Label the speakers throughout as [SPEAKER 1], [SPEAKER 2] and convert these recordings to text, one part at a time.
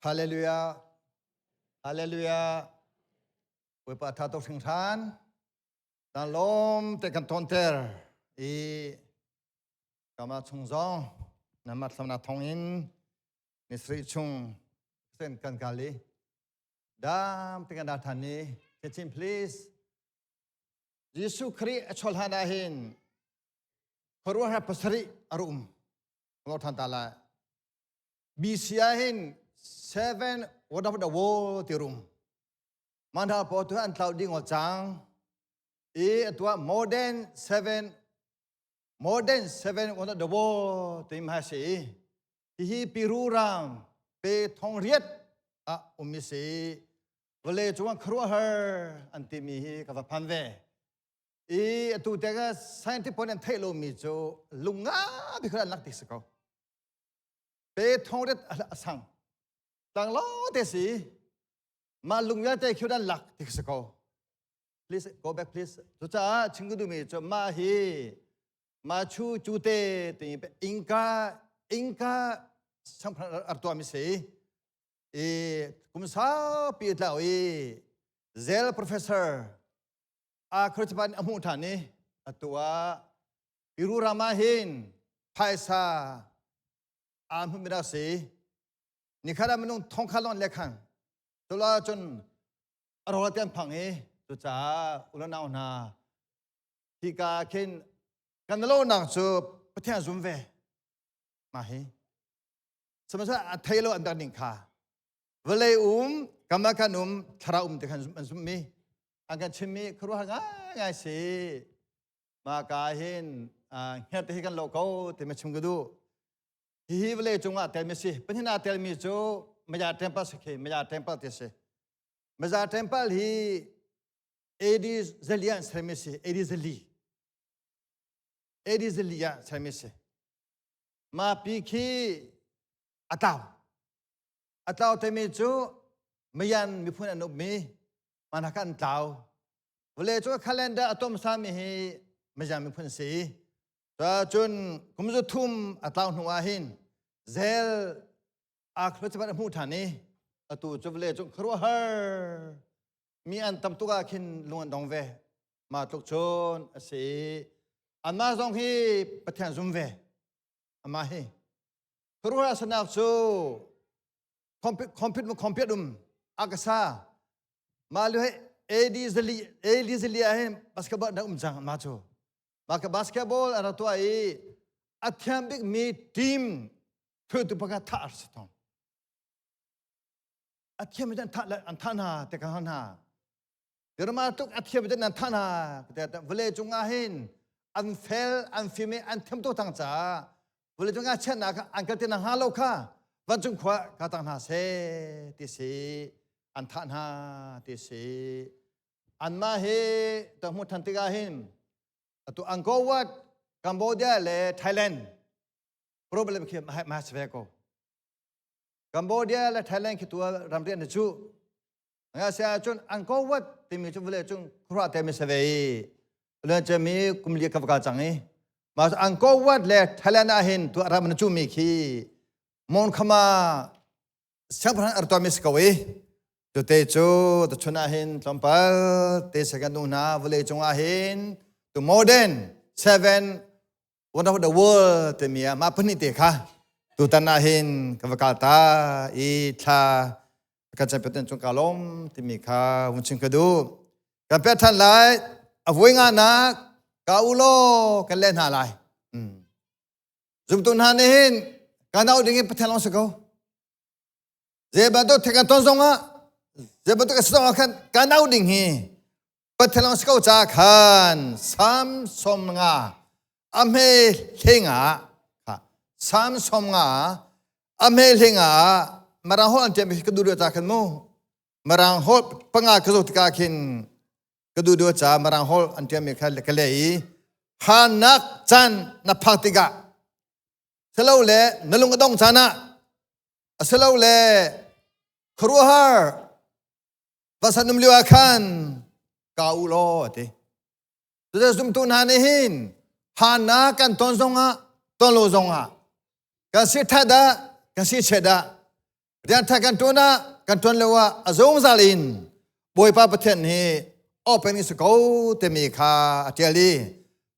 [SPEAKER 1] Hallelujah. Hallelujah. Bawipa tha tuk hringhran. Dan lawm te kan tonter i kama chung zong namat hlamna thong in nisri chung sen kan kali dam te kan da than ni chin please Jesuh Khrih a chol han ah hin khuaruahhar pasarih a rum lo than ta lai BC ah hin seven word of the world ti rum manha po tu an tlau ding cang i atua more than seven word of the world ti ma si. Hihi Peru ram pe thong riat a um si. Vale chuan khuaruahhar an timi hi ka va phan ve i atu te ka scientific pon an theih lomi cu lunga bi khan an lak ti si ko. Pe thong riat a sang tang lo te si ma lung vialte khiu dan lak ti si ko. Please go back, please. Cucaah chingku mi cu ma hi ma chu chu te ti Inca Inca sangphan ar tuah mi si i kum saupi tlau i Yale professor a khurchapan a hmuh ṭhan i atu ah Peru ram ah hin phaisa aa hmuhmi rak si. Nikhat ah minung thong khat lawng le khang tula cun a rawl te an phang i cucaah ulanau hna, hika khin kan lo nak cu Pathian zum ve ma hi sihmanhsehlaw a thei lo an dak ning kha vawlei um kama kan um thlarau um te khan an zum mi an kan chimmi khuaruahhar ngaingai si. Ma ka hin hngerh te hi kan lo ko ti ma chim ka duh. Hihi vawlei cungah telmi si. Pahnih ah telmi cu Maya Temple si khi Maya Temple ti si. Maya Temple hi AD zali ah sermi si. AD zali, AD zali ah sermi si. Ma pi khi a tlau, a tlau timi cu Mayan miphun an upmi mana kha an tlau. Vawlei cu calendar a tom sami hi Mayan miphun si. Cun kum zu thum a tlau hnu ah hin zel a khruchabat a hmuh ṭhan i atu cu vawlei cung khuaruahhar mi an tam tuk ah khin lung an dong ve. Ma tluk cun a si. Anmah zong hi Pathian zum ve. Amah hi khuaruahhar sanak cu compute mu compute um akasa ma lu he AD zali AD zali ah hin basketball na um cang. Ma cu ma ka basketball an rak tuah i a thiam bik mi team thutu pakhat thah ar si thong a thiam an thah an thah hna te ka hna Dirma tuk a thiam an thah hna te. Vale cungah hin an fel an fim i an thiam tuk tang caah vale cungah chiatnak an kal ti na hnga lo kha vancung khua ka tang hna se ti si an thah hna ti si. Anmah hi ta hmu than tikah hin atu Angkor Wat, Cambodia le Thailand problem khi ma si ve ko. Cambodia le Thailand khi tu ramri an cu nga sia cun Angkor Wat timi cu vale cung khura te mi se ve i le che mi kumli ka ka chang i ma Angkor Wat le Thailand ah hin tu ram na chu mi khi Mon Khama siangpahrang ar tuahmi si ko i tute cu tuchun ah hin tlawmpal te second nu hna vawlei cungah hin to modern seven one of the world timi ah mah pahnih te kha tutan ah hin ka va kal ta i thla kan champion cung ka lawm timi kha vun chim ka duh. Kan pek than lai a vui nga nak ka u law kan leh hna lai. Zumtu hna nih hin kan auh ding in Pathian lawng si ko. Zei bantuk thil kan ton zongah, zei bantuk a si zongah khan kan auh ding hi Pathian lawng si ko ca khan Sam 50 a hme hlenga kha Sam 50 a hme hlenga Mirang holh an tiam ka duh duh ca khan mu. Mirang holh panga ka zoh tikah khin ka duh duh ca Mirang holh an tiam mi kha ka le i hanak caan na phak tikah silo le na lung a dong caan ah asilo le khuaruahhar vasan um lio ah khan ka u law ati. Cucu zumtu hna nih hin hana kan ton zongah ton lo zongah kan si that ah kan si chet ah. Rian ṭha kan ṭuan ah kan ṭuan lo ah a zungzal in Bawipa Pathian hi open in si ko timi kha a ṭial i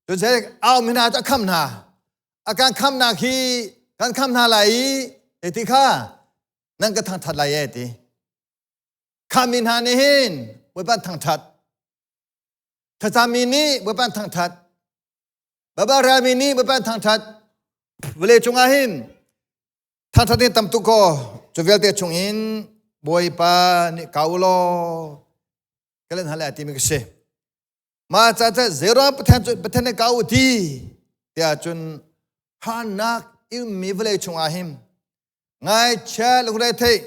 [SPEAKER 1] cun au mi hna cu a kham hna. A kan khamnak hi kan kham hna lai i ti kha nan ka thangṭhat lai e ti. Khammi hna nih hin Bawipa an thangṭhat. Thlacammi nih Bawipa an thangṭhat. Baba rami nih Bawipa an thangṭhat. Vawlei cungah hin thangṭhat in tam tuk kaw cu vialte chungin Bawipa nih ka u law ka len hal timi ka si. Mah ca ca zero Pathian cu Pathian nih ka u ti tiah cun harnak ilmi vawlei chungah hin ngaihchia lungre theih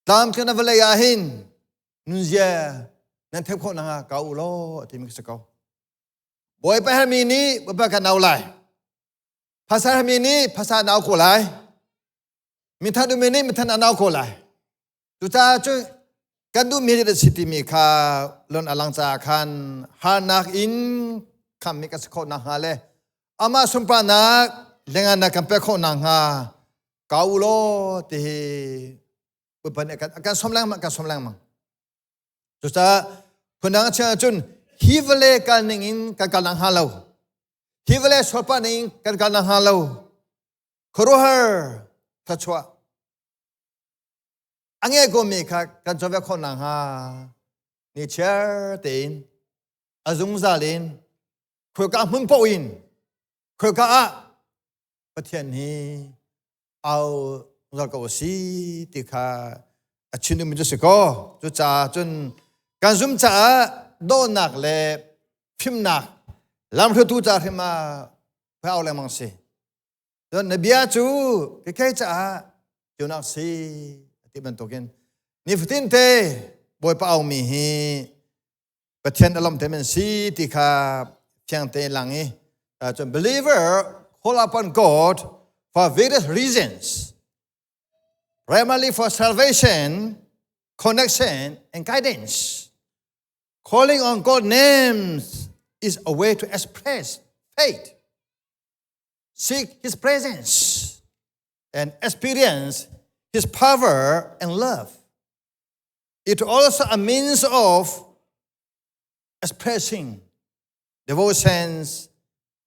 [SPEAKER 1] tlamtling na vawlei ah hin nunzia nan theih khawh nakhnga ka u law timi ka si ko. Bawipa hermi nih Bawipa kan au lai. Phasa hermi nih phasa an au ko lai. Mithan duhmi nih mithan an au ko lai. Cucaah cun kan duhmi a si timi kha lon a lang caah khan harnak in khammi kan si khawh nakhnga le amah sunparnak lenganak kan pek khawh nakhnga ka u law ti hi Bawipa nih a kan sawm lengmang kan sawm lengmang. Cucaah phundang a chim ahcun hi vawlei kal ning in kan kal nakhnga lo hi vawlei sualpah ning in kan kal nakhnga lo khuaruahhar thluachuah a ngei komi kha kan cawn ve khawh nakhnga nichiar tein a zungzal in khoika hmun paoh in khoika ah Pathian hi au zungzal ko a si ti kha a chim duhmi cu si kaw cucaah cun kan zum caah dawhnak le fimnak lamhruaitu ca hrim ah au lengmang si. Cun na bia cu kei caah ceunak si ti bantukin nifatin te Bawipa aumi hi Pathian a lawmh te men si ti kha fiang te lang i cun believer call upon God for various reasons primarily for salvation connection and guidance calling on God names is a way to express faith seek his presence and experience his power and love. It also a means of expressing devotions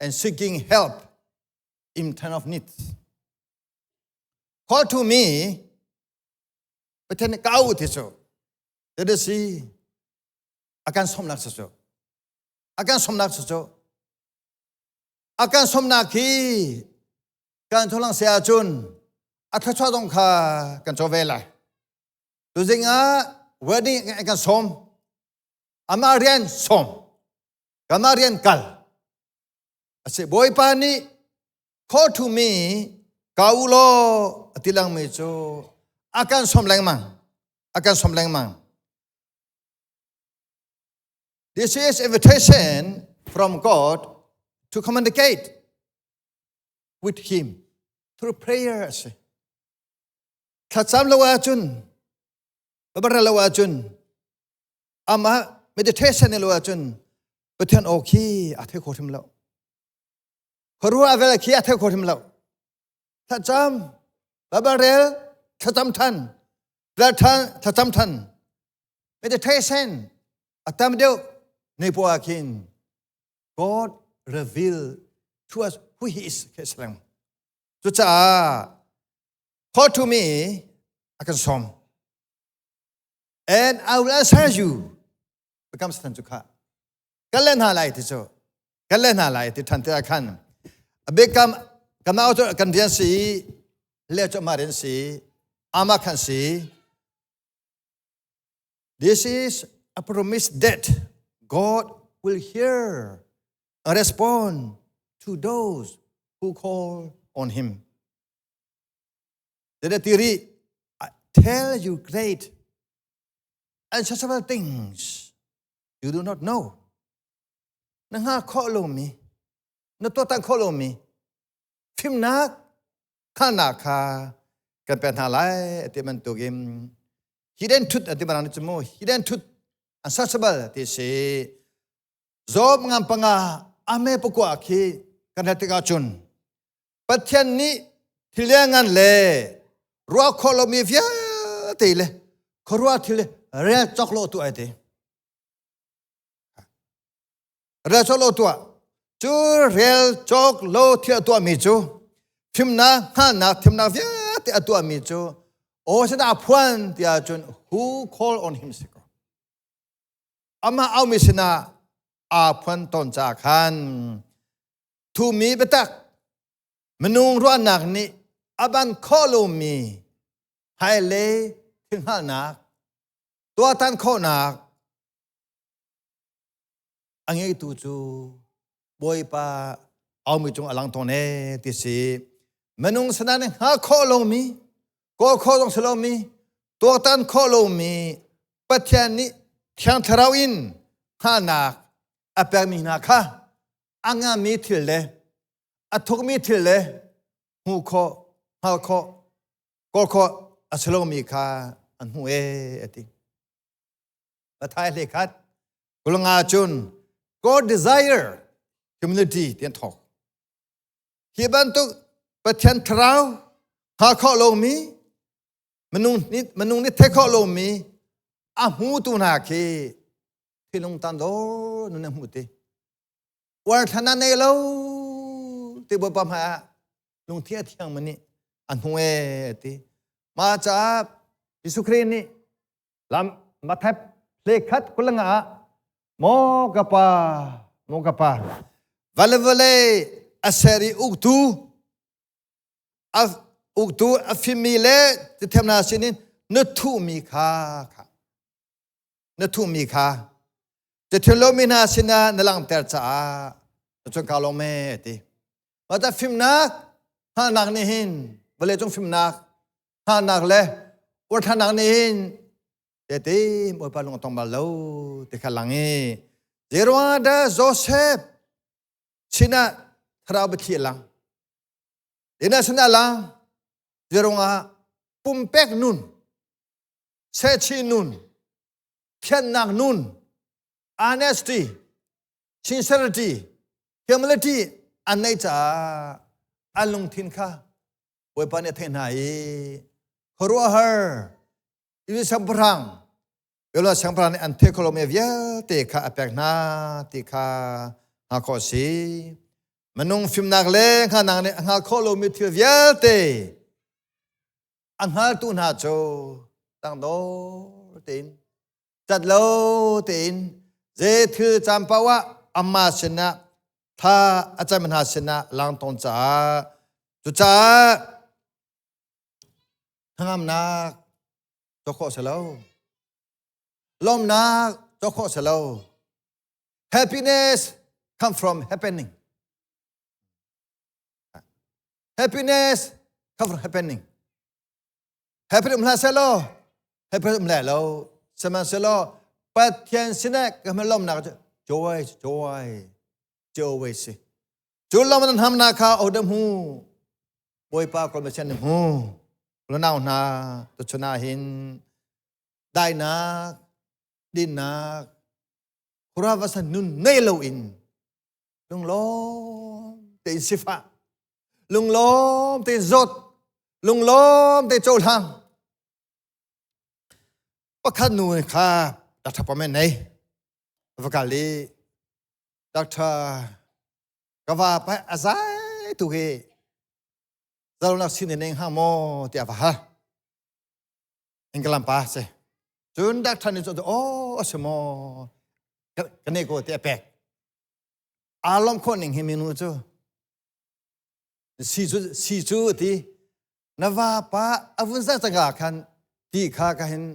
[SPEAKER 1] and seeking help in time of need. Call to me, Pathian ka au ti cu. That si akan somnak cu. Akan somnak cu. A kan sawmnak hi kan tholang se ahcun a thluachuah zong kha kan co ve lai. Tuzing ah wedding kan sawm. Amah rian sawm. Kamah rian kal. Ase Bawipa nih call to me ka u law a ti langmi cu a kan sawm lengmang. A kan sawm lengmang. This is invitation from God to communicate with Him through prayers. Thlacam lo ahcun, babara lo ahcun, amah meditation lo ahcun, Pathian aw khi a thei kho hrim lo. Khuaruah vel khi a thei kho hrim lo. Thlacam, Bible rel, thlacam than, rel than, thlacam than. Meditation a tam deuh nei po ah khin God reveal to us who he is ke salang. Cucaah call to me a kan sawm. And I will answer you. Biakam satan cu kha. Kan le hna lai ti cu. Kan le hna lai ti than te ah khan. A biakam kan nau cu kan rian si le cu amah rian si ama khan si This is a promise that God will hear and respond to those who call on him. Tiri, I tell you great and several things you do not know. Na nga kho lomi, na tuatan kho lomi, fimnak khalnak kha kan pek hna lai ti bantukin hidden truth ti banang cu mu hidden truth unsearchable ti si Job ngam panga ame pakua khi kan rat tikah cun Pathian nih thil ngan le ruah khawh lomi vialte vialte le khuaruah thil le rel cawk lo tu ai te. Rel cawk lo tuah. Cu rel cawk lo thil a tuahmi cu fimnak, hngalhnak, thimnak vialte a tuahmi cu aw sinah phuan tiah cun who call on him si ko. Amah aumi sinah aa phuan tawn caah khan thumi biatak minung ruahnak nih a ban khawh lomi hmailei thil hngalhnak tuahtan khawhnak a ngeitu cu Bawipa aumi cung a lang tawn ee ti si. Minung sana nih hngal khawh lomi, kawl khawh zong si lomi, tuaktan khawh lomi Pathian nih Thiang Thlarau in hngalhnak a pekmi hna kha a ngami thil le a thukmi thil le hmuh khawh, hngalh khawh, kawl khawh a si lomi kha an hmuh ee a ti. Mathai hle khat kulanga cun God desire community tian thok. Hi bantuk Pathian thlarau hngal khawh lomi minung nih theih khawh lomi a hmutu hna khi thinlung tan dor nun hmu ti. Uar thlan ah nei lo ti Bawipa hmai ah lungthi a thiang mani a hnu e ti. Mah caah Jesuh Khrih nih lam Mathep hlekhat kulanga ah maw ka pa maw ka pa vale vale a ser i uktu a uktu a fimmi le tithem hna sinin na thuhmi kha kha na thuhmi kha cathian lomi hna sinah na langhter caah na cun kaa lawm ee ti. Mah ta fimnak hngalhnak nih hin vawleicung fimnak hngalhnak le uarthlanak nih hin tete Bawipa lung a tong bal lo ti kha lang i zeiruangah dah Joseph sinah thlarau biathli a lang Dina sinah lang zeiruangah pumpek nun sehchih nun thiannak nun honesty sincerity humility an neih caah an lungthin kha Bawipa nih a theih hna i khuaruahhar Israel siangpahrang Beulah siangpahrang nih an theih kho lomi vialte kha a pek hna ti kha hngalh khawh a si. Minung fimnak le hngalhnak nih a hngalh khawh lomi thil vialte a hngaltu hna cu tangdor tein cat lo tein zei thil caan paoh ah amah sinah tha a cam hna sinah lang tawn caah cucaah hnangamnak cawk khawh si lo lawmnak cawk khawh si lo. Happiness come from happening. Happiness come from happening. Happy um hlah selaw happy um lai lo. Sihmanhsehlaw Pathian sinah ka hme lawmnak cu joy joy joy si. Cu lawm nan hamnak kha odam hu Bawipa kol Pathian nih hmu lunau hna tuchun ah hin dainak dinnak khuravasa nun nei lo in lunglawm tein sifah lunglawm tein zawt lunglawm tein cohlang pakhat nu kha Dr. Pamen nei va kal i Dr. ka va pa azai tu hi zalonak sin in eng ha maw tiah va hal England pa si cun Dr. nih cun oh a si maw ka ne ko tiah pek aa lawmh khawh ning hi minu cu si cu si cu ti na vapa a vun zak canga khan ti kha ka hin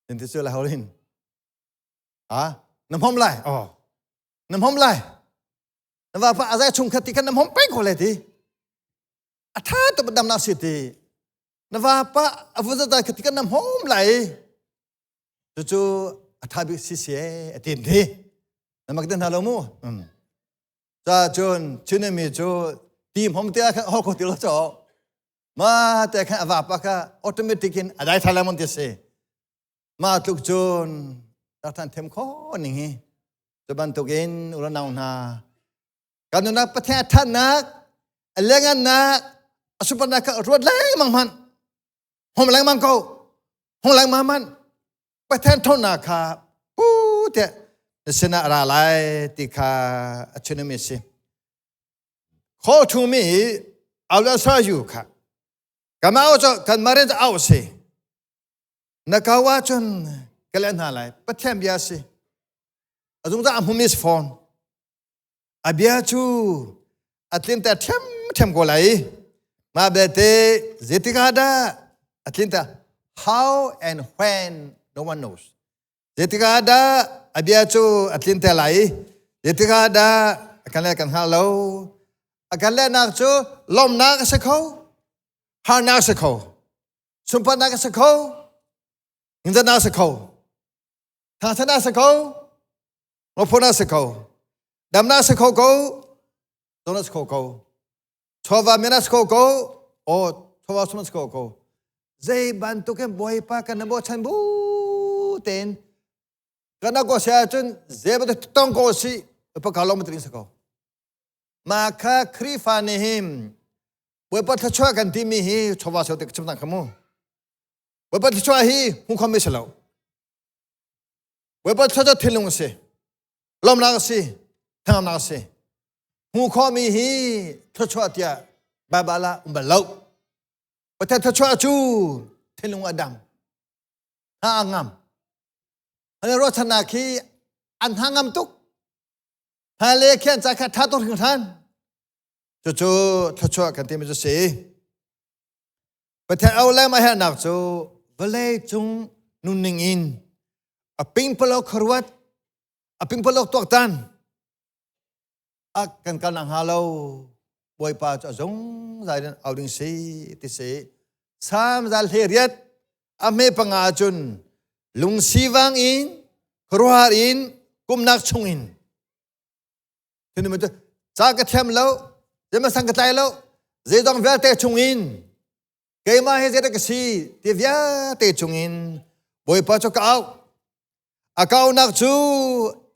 [SPEAKER 1] in ti cu la holin a na hmom lai oh na hmom lai na vapa a zai chung khat ti khan na hmom peng ko le ti a tha tu dam nak si ti na vapa a vun zak khat ti khan na hmom lai. Cucu a ṭha bik si si a tin ti. Na mak den hna lo mu. Ca cun Chinmi cu ti hmom te ah khan hol kho ti lo cho. Ma te khan a vapa kha automatic in a dai tha lemon ti si. Ma tluk cun rak than them kho ning hi. Cu bantukin ulanau hna kan nunnak Pathian a thatnak, a lengannak, a sunparnak kha ruat lengmang hmanh. Hom lengmang ko. Hong lengmang man. Pathian ṭhawnnak kha pu tiah na sinah a ra lai ti kha a chimmi a si. Khaw ṭhumi Aula sa yu kha kamau cu kan marin cu au si. Na kau ahcun ka leh hna lai. Pathian bia si. A zungzal a hmumi si fawn. A bia cu a tlinter ṭhiamṭhiam ko lai. Mah belte zeitik ah dah a tlinter? How and when no one knows. Zeitik ah dah a bia cu a tlinter lai? Zeitik ah dah a kan le kan hngal lo. A kan lehnak cu lawmhnak a si kho, harnak a si kho, sunparnak a si kho, ningzahnak a si kho, thangṭhatnak a si kho, Ngophawn a si kho. Damnak a si kho ko. Don a si kho ko. Chawva men a si kho ko. O chawva sum a si kho ko. Zei bantukin Bawipa kan na bochan bu tein kan ko sia ahcun zei bantuk tong ko si pa lawm tin si ko. Ma kha Khrihfa nih hin Bawipa thluachuah kan timi hi chawva so te chim tang khamu. Bawipa thluachuah hi hmu khom mi si lo. Bawipa thluachuah thinlung a si. Lawmnak a si. Hnangamnak a si. Hmuh khawhmi hi thluachuah tiah Baibal ah um bal lo. Pathian thluachuah cu thinlung a dam. Hna a ngam. An ruahchannak hi an hna ngam tuk. Hmailei khian ca kha tha tuk hringhran. Cucu thluachuah kan timi cu si. Pathian au le mah hernak cu vawlei cung nunning in a pingpalo khuaruat, a pingpalo tuaktan a kan kal nak hnga lo Bawipa cu a zungzal in au ding si ti si. Salm zal hle riat a hme panga cun lungsivang in khuaruahhar in kumnak chung in Ca ka thiam lo, zeihmanh ka tlai lo, zeidong vialte chungin keimah hi zeidah ka si ti vialte chungin Bawipa cu ka auh. A kaunak cu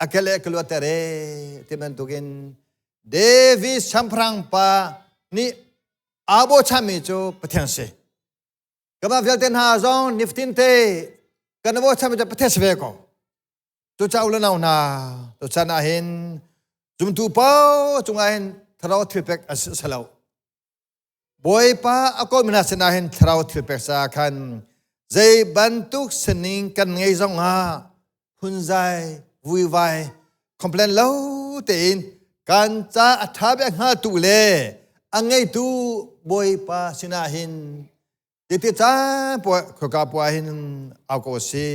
[SPEAKER 1] a ke le ka luatter e ti bantukin David siangpahrang pa nih aa bochanmi cu Pathian si. Kamah vialte hna zong nifatin te kan bochanmi cu Pathian si ve ko. Cucaah u le nau hna, tuchan ah hin zumtu paoh cungah hin thlarau thilpek a si lo. Bawipa a kawlmi hna sinah hin thlarau thilpek caah khan zei bantuk sining kan ngei zongah phunzai, vuivai, complain lo tein kan ca a ṭha bik hngaltu le a ngeitu Bawipa sinah hin Ti caan puai khoka puai hin au ko si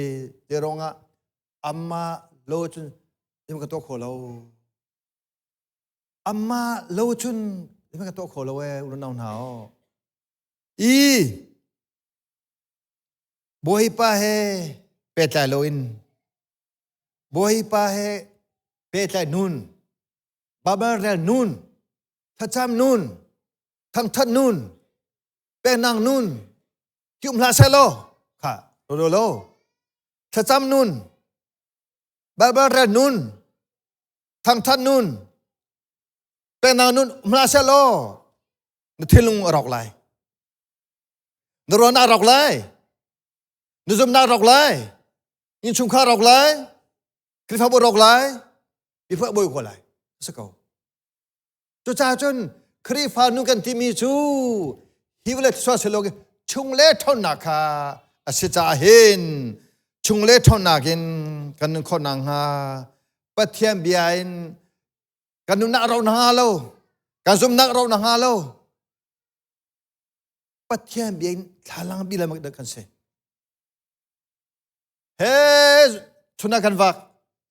[SPEAKER 1] ti ruangah amma lo cun im ka tuah kho lo amma lo cun im ka tuah kho lo e unau hna o i Bawipa he pehtlai loin Bawipa he pehtlai nun Bible rel nun thlacam nun thangthat nun penang nun ti um hlah seh law kha lo lo thlacam nun Bible rel nun thangthat nun penang nun um hlah seh law na thinlung a rawk lai na ruahnak rawk lai na zumhnak rawk lai innchungkhar rawk lai Khrihfabu rawk lai miphun bawi ko lai a si ko Cucaah cun Khrihfa nu kan timi cu hi vawlei thluachuah si lo chung le ṭhawnnak kha a si caah hin chung le ṭhawnnak in kan nun khawh nakhnga Pathian bia in kan nunnak ro hnga lo kan zumhnak ro hnga lo Pathian bia in thlalang bi le kan si he chuna kan vak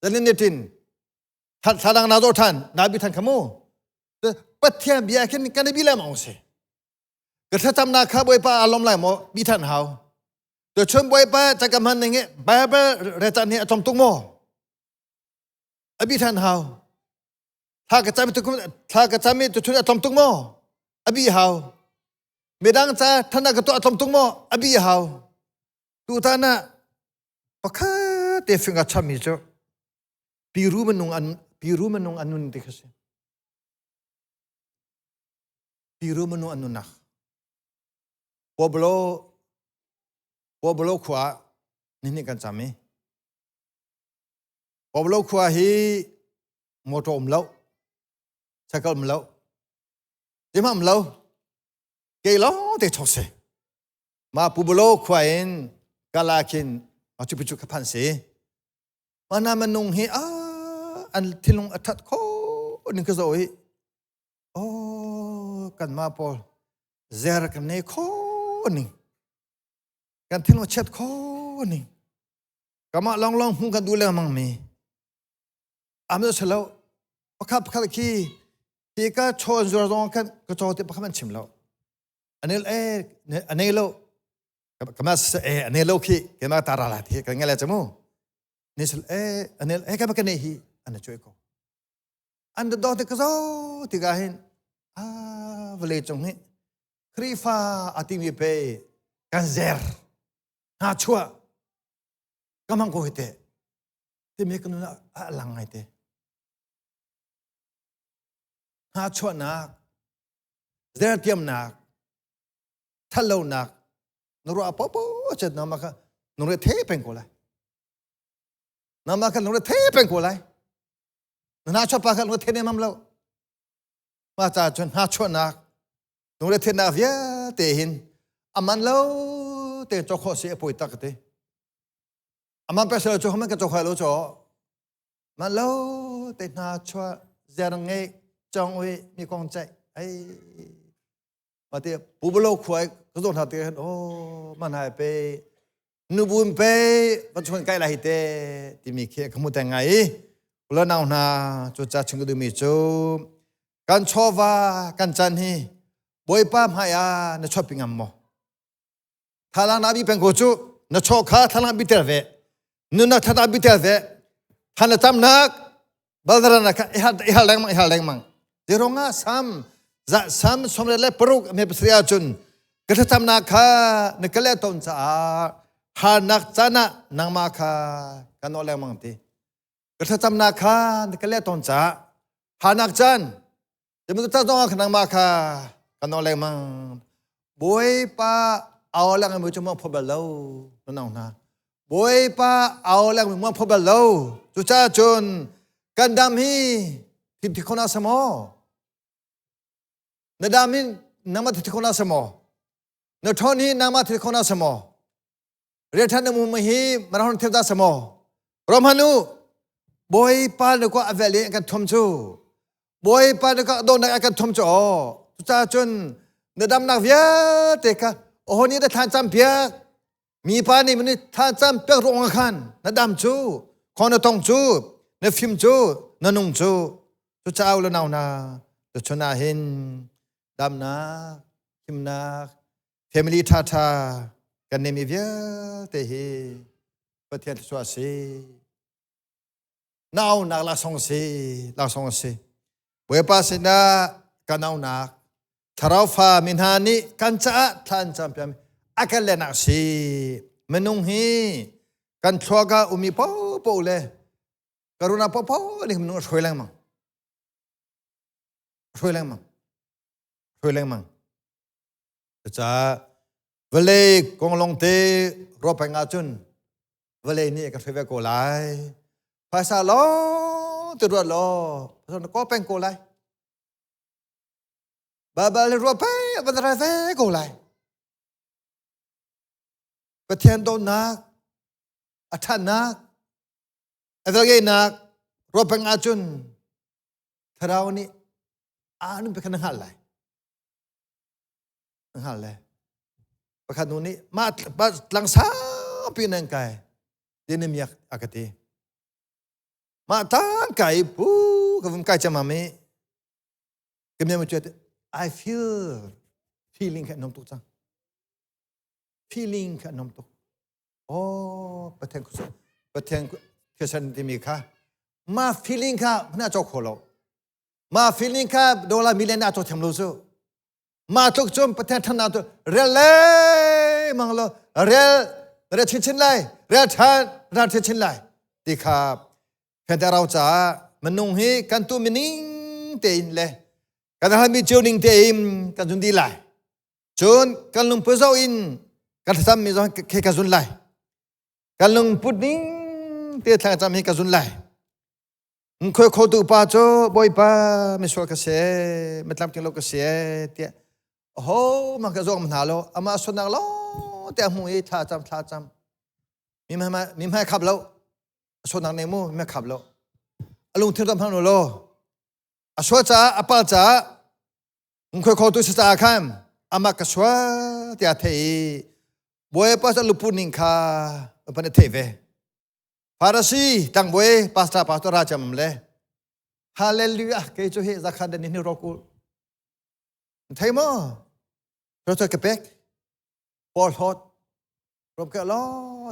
[SPEAKER 1] zanin ni tin thladang na zo than na bi than khamu pathian bia khin kan bi le mong si ka thlacam na kha bawipa alom lai mo bi than hau to chun bawipa chakam han ning bible re chan hi atom tuk mo abi than hau thla ka cham tu thla ka cham to chun atom tuk mo abi hau midang cha thana ka to atom tuk mo abi hau tu ta na pakhat te finga chami chu Piru minung an piru minung an nun ti kha si. Piru minung an nunnak. Pueblo. Pueblo khua nihnih kan cam i Pueblo khua hi motor um lo, cycle um lo, zeihmah um lo, ke lawng te chok si. Ma Pueblo khua in kala khin Machu Picchu ka phan si. Mana manung hi a an thinlung a that kho ning ka zo hi. Oh, kan ma pawl zer kan nei kho ning. Kan thinlung a chiat kho ning. Kamah lawnglawng hmuh kan duh lengmang mi. Am cu lo. Pakhat pakhat khi hi ka chaw an zuar zong khan ka chaw te pakhat an chim lo. Anel eh anei lo. Kama eh anei lo khi kema tara la thi kan ngale chamu. Ni sal eh anel eh kama kane hi an choi ko. An do te ka zo tiga hin a vale chung hi Khrifa atimi pe kan zer hna chuah ka mang ko hi te timi ka nun ah a lang ngai te hna chuahnak zertiamnak thatlonak na ruah popo chet na ma kha nung re the peng ko lai na ma kha nung re the peng ko lai na na chuah pa kha nung re the ne mam lo ma cha chun hna chuahnak nung re thenak vialte hin aman lo te chok kho si a poi tak te aman pesel chu haman ka chok lo cho man lo te hna chua zer nge chong ui mi kong chai ai ma te pubolo khuai ka zo hna te hen o man hai pe nubun pe van chuan kai lai te timi khi ka mu te ngai ulo nau hna chu cha chung du mi chu Kan chawva kan chan hi Bawipa hmai ah na chuahpi ngam maw? Thalang na bi peng ko cu na chaw kha thalang bi tel ve. Nunnak thata bi tel ve. Than na tamnak baldaran kha i hal i hal lengmang i hal lengmang. Zeronga sam za sam somre le paruk me pasria cun ka thlacamnak kha na ka le ton caah harnak caan ah nangmah kha ka nawl lengmang ti. Ka thlacamnak kha na ka leh tawn caah harnak caan zeimawzat caan zongah nangmah kha ka nawl lengmang. Bawipa au lengmang cu muang pho bal lo na nong hna. Bawipa au lengmang muang pho bal lo. Cucaah cun kan dam hi thim thi khona sa maw? Na dam hin nangmah thi khona sa maw? Na ṭhawn hi nangmah thi khona sa maw? Rian na mu hi marahon theu da samo Romhanu Bawipa na ko avel i kan thum cu Bawipa na ka dawnak kan thum cu cuca cun na damnak vialte kha ohoni na thlan cam piak mi pa nih mani thlan cam piak ruang khan na dam cu khon na tong cu na fim cu na nung cu cucaah le nau na tuchun ah hin damnak himnak Family ṭhaṭha kan neimi vialte hi Pathian thluachuah a si. Na aunak laksawng a si, laksawng a si. Bawipa sinah kan aunak thlarau fa mi hna nih kan caah thla an campiak a kan lehnak a si. Minung hi kan thluak ah ummi paohpaoh le karuna paohpaoh nih minung a hruai lengmang. A hruai lengmang. A hruai lengmang. Cucaah vawlei kong lawngte ruah peng ahcun vawlei nih ka hruai ve ko lai. Phaisa lawng te ruat law phaisa na kaw peng ko lai. Baibal nih ruah peng a van rai ve ko lai. Pathian dawtnak, a ṭhatnak, a velngeihnak ruah peng ahcun thlarau nih aa nun pe kha na hngalh lai. Hngal le pakhat nu nih mah tlang saupi nan kai ti ni miak a ka ti. Mah tang kai pu ka vum kai chamam i ka mi cu I feel feeling kha nom tuk cang. Feeling kha nom tuk. Oh Pathian Pathian thilsan timi kha ma feeling kha hna chok kho lo. Ma feeling kha dollar million na to thiam lo su. Ma tluk cun Pathian than tu rel le mang lo rel rel chin chin lai rel than ral chin chin lai ti kha fente rau ca minung hi kan tu mining tein le kan hal mi cio ning tein kan zun di lai cun kan lungput zo in kan Ka thlacam mi zong khi ka zun lai. Ka lungput ning te thlacam hi ka zun lai. Khoi kho tu pa cu Bawipa misual ka si, mitlam lo ka si tiah ho ma ka zawng hna lo ama sunak lo te hmu i thla cam thla cam mi ma mi ma khap lo sunak ne mu mi khap lo alung thir tam hang lo a sual caah a pal caah khoi kho tu si caah khan amah ka sual tiah thei i Bawipa cu lupu ning kha pan i thei ve Farasi tlangbawi pastor pastor ra cham le Hallelujah kei cu hi zakhan den ni rokul thei mo ro ka pek Paul hot rom ke lo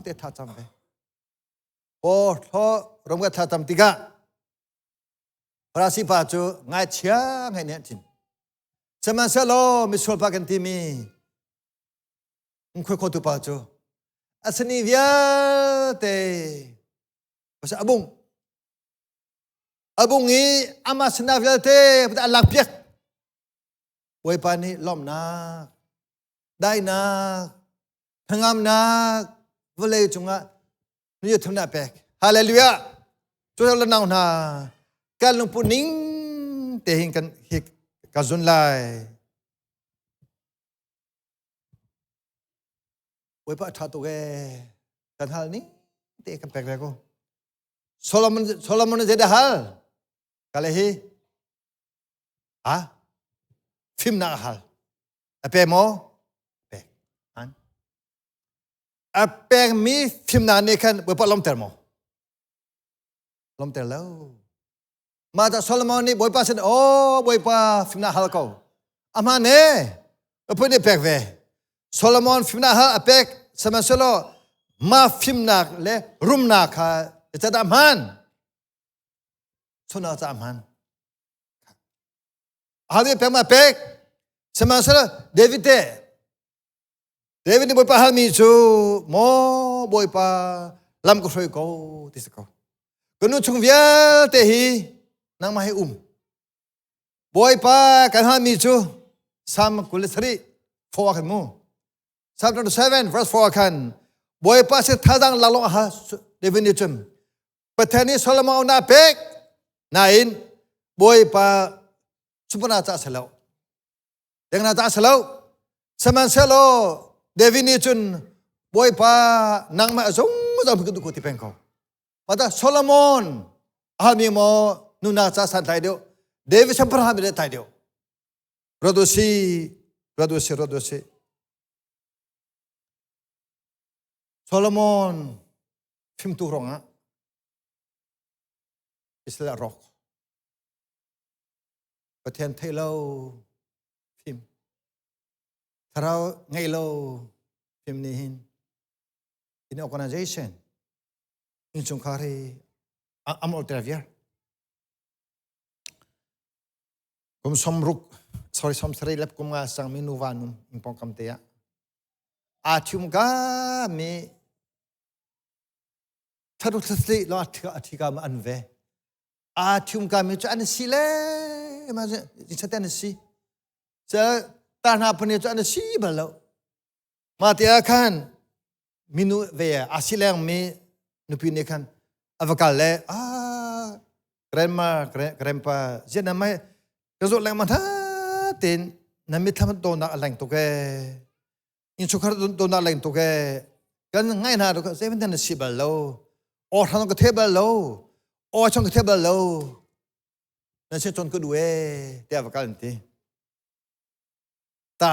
[SPEAKER 1] te tha cham ve Paul tho rom ka tha cham tikah Farasi pa cu ngaichia ngai nih an chim. Sihmanhsehlaw misual pa kan timi khoi khotu pa cu a sani vialte pasal abung abung i amah sinak vialte a lak piak Bawipa nih lawmhnak daihnak hnangamnak vawlei cungah ni thum na pek hallelujah cu la nau hna kan lungput ning te hin kan hi ka zun lai Bawipa tha tuk e kan hal ning te kan pek ve ko Solomon Solomon zei dah hal kale hi a fimnak a hal a pe maw pek an A pekmi fimnak nih khan Bawipa lawmter maw? Lawmter lo. Mah ca Solomon nih Bawipa sin aw Bawipa fimnak hal ko. Ahman e Bawipa nih pek ve. Solomon fimnak hal a pek sihmanhsehlaw mah fimnak le rumnak kha zeicadah hman? Chunah ca hman. Aho pek ma pek. Sihmanhsehlaw David te David nih Bawipa halmi cu maw Bawipa lam ka hruai ko ti si ko. Ka nu chung vialte hi nangmah hi um. Bawipa kan halmi cu Psalm 27 4 khan mu. Psalm 27 verse 4 khan Bawipa si thazang laklawng a hal David nih cun Pathian nih Solomon na pek nain Bawipa supana ca si lo. Dengna ta si lo. Sihmanhsehlaw David nih cun Bawipa nangmah zungzal ka duh ko ti peng ko. Mata Solomon halmi maw nuna ca san tlai deuh David siangpahrang halmi tlai deuh. Ruat u si, ruat u si, ruat u si. Solomon fimtu ruangah Israel a rawk. Pathian thei lo fim thlarau ngei lo fim nih hin in organization innchungkhar hi am ter viar kum somruk sorry somsarih le kum nga sang mi nuva num in pongkam te ah aa thium ka mi tharu thlasli lo a thika ma an ve aa thium ka mi cu an si le ma chate an si ca ta hna phun cu an si bal lo ma te ah khan minu ve a si leng mi nupi nih khan a va kal le a grandma grandpa zian na mai ka zawt lengmang tha ten na mitthlam do nak a leng tuk e innchungkhar donnak leng tuk ee kan ngai hna tuk zei na si bal lo aw hrang ka the bal lo aw chong ka the bal lo na sin chon ka du ee tiah va kal an ti ta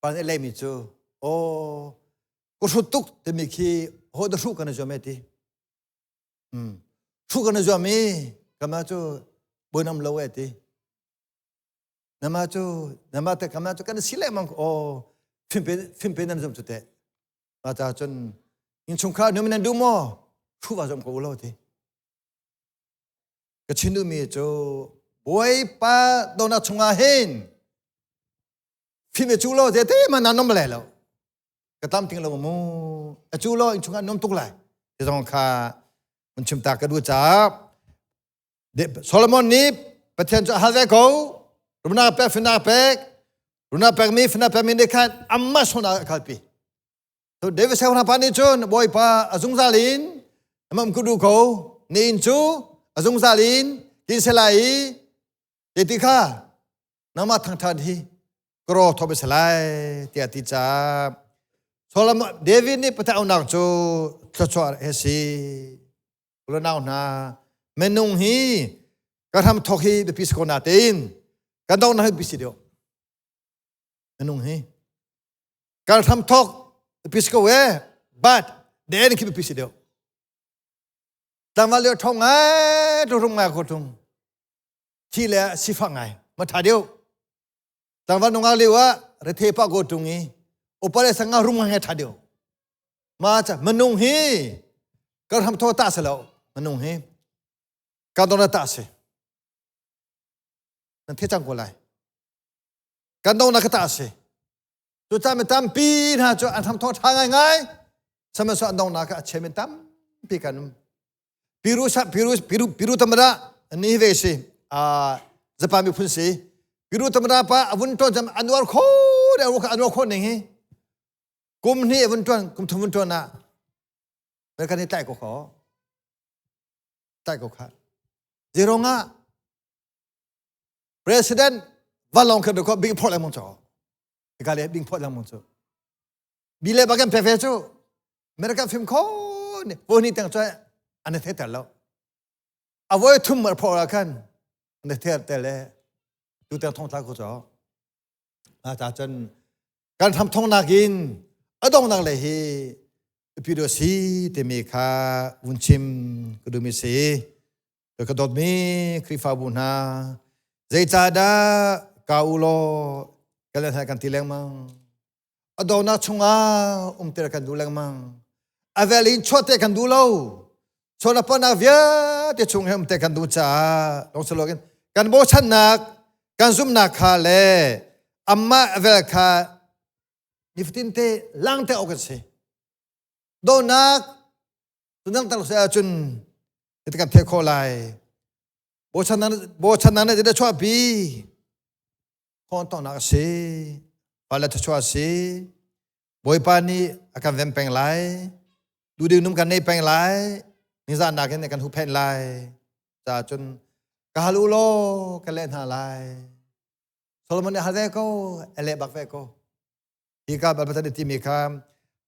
[SPEAKER 1] pa nih lei mi cu aw ka hrut tuk timi khi ho da hru kan zuam e ti hru kan zuam i kama cu bonam lo e ti Nama cu nama te kama cu kan si lengmang aw fimpe fimpe nan zum cu te ma ta cun innchungkhar nu nan duh maw thu va zom ko lo ti ka chin duhmi cu Bawipa dawnak chungah hin fim cu lo te te ma na nom le lo ka tam ting lo mu a cu lo innchungah nom tuk lai ti zong kha mun chim ta ka du caah Solomon nih Pathian cu a hal ve ko. Rumnak pek, finak pek. Rumnak pekmi, finak pekmi nih khan amah sungnak a kalpi. So David siangpahrang pa nih cun Bawipa a zungzal in amam ku du ko ni in cu a zungzal in kin se lai i te ti kha nangmah thangthat hi kro thobe se lai tiah ti ca Solomon David nih pathian aunak cu thluachuah he si nau hna minung hi ka hram thok hi biapi si ko na tein kan dong na hi biapi si deuh minung hi kan hram thok biapi si ko e but the end khi biapi si deuh tlangval lio thong ngai tu rum ngai ko tung thi le sifak ngai ma tha deuh tlangval nungak lio ah rethe pa ko tung i upa le sanga rum ngai tha deuh ma cha minung hi kan hram tho ta se lo minung hi kan don ta se nan the cang ko lai kan dong na ka ta si cu ca mi tampi hna cu an hram tho tha ngai ngai sihmanhsehlaw an dong na ka a chia mi tampi kan um Piru sa Piru Piru Piru tamara ni ve si a Japan miphun si Piru tamara pa avun ton jam anuar kho de anuar kho ning hi kum hni avun tuan kum thum vun tuan na American ni tlai ko kho tlai ko kha Zero nga President vanlawng khan ko bing phor lengmang cho ka le bing phor lengmang chu bi le bagan pe fe chu American film kho ni po ni tang choi an the tel lo avoi thum mar phor khan an the tel le tu tang thong tla ko cho a ta chan kan tham thong nakin adong nak le hi pido si te mi kha vun chim kudumi si Ka dawtmi Khrihfabu hna, zeicahdah ka u law kan le hna kan ti lengmang. A dawtnak chungah umter kan duh lengmang. A vel in chuahte kan duh lo. Chuahnak panak vialte chung he umte kan duh caah lawng saloin kan bochannak, kan zumhnak kha le amah vel kha nifatin te langte awk kan si. Dawtnak Tunang tak se ahcun iti kan thei khawh lai. Bochan na ti chuah pi. Khon tong nak a si. Pale chuah a si. Bawipa nih a kan vem peng lai. Duhding num kan nei peng lai. Nizan nakin kan huphen lai. Ca cun ka hal u law ka leh hna lai. Solomon nih hal ve ko, a leh bak ve ko. Hi ka Baibal timi kha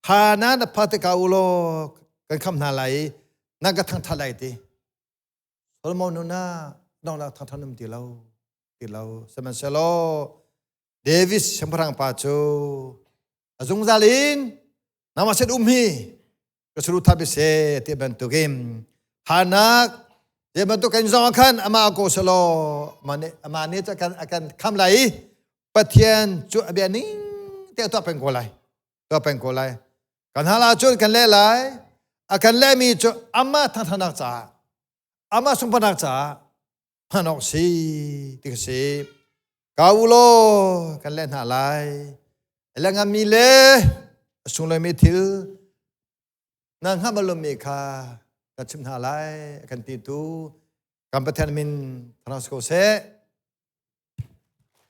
[SPEAKER 1] ha na na pha te ka u law kan kham hna lai i na ka thangthat lai ti. Solomon nu na dong nak thangthat num ti lo ti lo. Sihmanhsehlaw David siangpahrang pa cu a zungzal in nangmah sin um hi ka suru tha se ti bantukin hanak te bantuk kan zong khan ama ko selo ama ne cha kan akan kham lai i Pathian cu a bia ning te tuah peng ko lai tuah peng ko lai kan hala cun kan le lai a kan le mi cu ama thangthanak caah ama sungpanak caah hman awk si ti ka si ka u law kan leh hna lai le ngami le a sunglawi thil na hngalh bal lomi kha kan chim hna lai kan ti tu kan Pathian min thangṭhat ko seh.